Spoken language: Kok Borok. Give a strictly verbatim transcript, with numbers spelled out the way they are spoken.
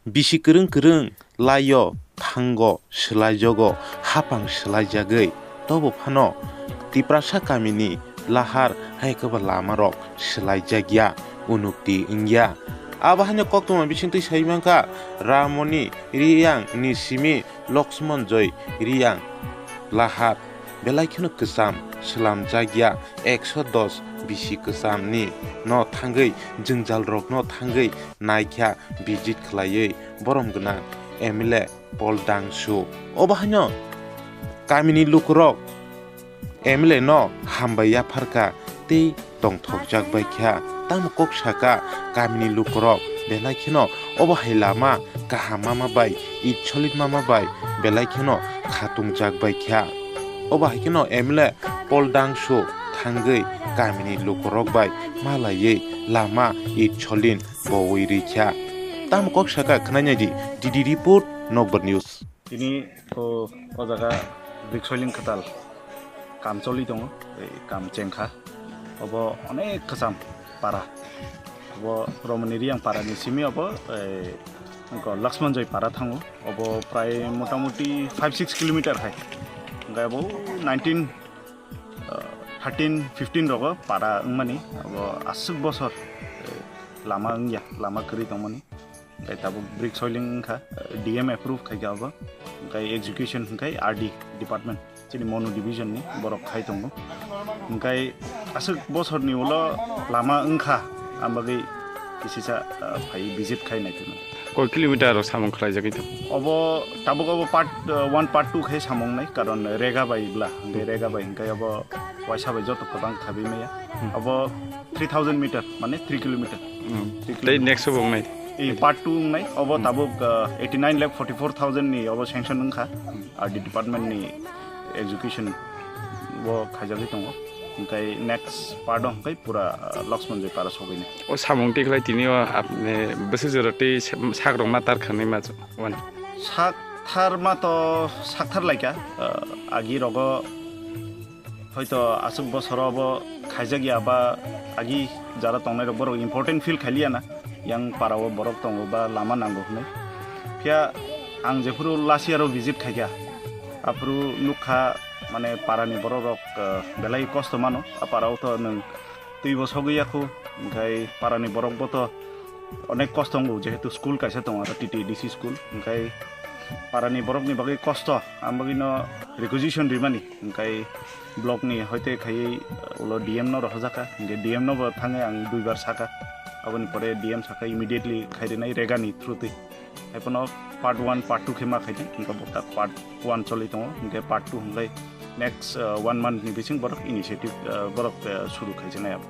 Bisi kwrwng kwrwng laio thango swlaijago, hapang swlaijagwi, tobo phano Tiprasa kamini lahar hai khe bo lamarok swlaijakya, unukti wngya. Abo haino koktwma bisingtwi sai mankha, Ramoni Riyang ni simi Laxman Joy Riyang lahar belai kheno kwcham swlamjakya, ekso dos bisi kwchamni no thangwi, jwngjalrokno thangwi naikha, visit khlaiwi borom gwnang M L A Paul Dangsu. Obo haino kamini lukurok M L A no hambai yapharkha tei tongthokjak bai kha. Tamo kok saka kamini lukurok belai kheno obo hai lama kaham mama bai, it solid mama bai belai kheno khatungjak bai kha. Obo hai kheno M L A Paul Dangsu thangwi kamini lukurok bai malaiwi lama it solid bowi rikha. Tamo kok saka khwnai naidi, D D report, Nokbar News. Tini o, o jaga brick soiling kwtal kam choli tongo, ei kam chengkha. Obo onek kwcham para. Obo Romoni Riyang para ni simi obo, ei, wngkha Laxman Joy para thango. Obo prai motamuti five six kilometer hai. Hingke obo nineteen, ah, thirteen, fifteen rogo para wngmani. Obo aswk bosor, eh, lama wngya, lama kwrwi tongmani. Hingke tabuk brick soiling wngkha, eh, D M approve khaikha obo. Hingke execution hingke R D department, chini Monu division ni borok khai tongo. Hingke aswk bosorni ulo lama wngkha, ang bagwi kisisa, ah, phai visit khai naithono. Koi kilometer rok samung khlaijagwi tong? Obo tabuk obo part, ah, one, part two khai samung nai, karon rega bai bla, hingke rega bai hingke obo waisa bai joto kwbang khabi maya. Hmm. Obo three thousand meter, mane three kilometer. Hmm. Three kilometer. Tei next obo wngnai? Ei part two wngnai, obo tabuk, ah, eighty nine lakh forty four thousand ni obo sanction wngkha, R D department ni execution bo khaijagwi tongo. Hingke next part o hingke pura, ah, Laxman Joy para sogwini. O samung tikhlai tini o apni bwswk jora tei sak rok ma tar khanai ma wan. Sak thar ma to sak thar laikha, ah, agi rogo hoito aswk bosoro bo khaijak ya ba agi jara tongnai rok borok important feel khailiya na. Yang para o borok tongo ba lama nango hwnwi. Phiya ang jephuru last year o visit khaikha, aphuru nukha mane para ni borok rok, eh, belai kosto mano. A para o to nwng twi bo sogwi ya khu, hingkhai para ni borok bo to onek kosto wngo, jehetu school kaisa tongo aro T T A D C school, hingkhai para ni borok ni bagwi kosto, ang bagwi no requisition rimani. Hingkhai block ni hoite khaiwi, uh, ulo D M no rohorjak kha, hingkhe D M no bo thangwi ang duibar sakha. Aboni pore D M sakha immediately khairinai rega ni through twi. Haiphano part one, part two khe ma khaidi, hingkhe bo ta part one choli tongo, hingkhe part two hingkhe next, uh, one month ni bising borok initiative, uh, borok, uh, suru khaijaknai abo.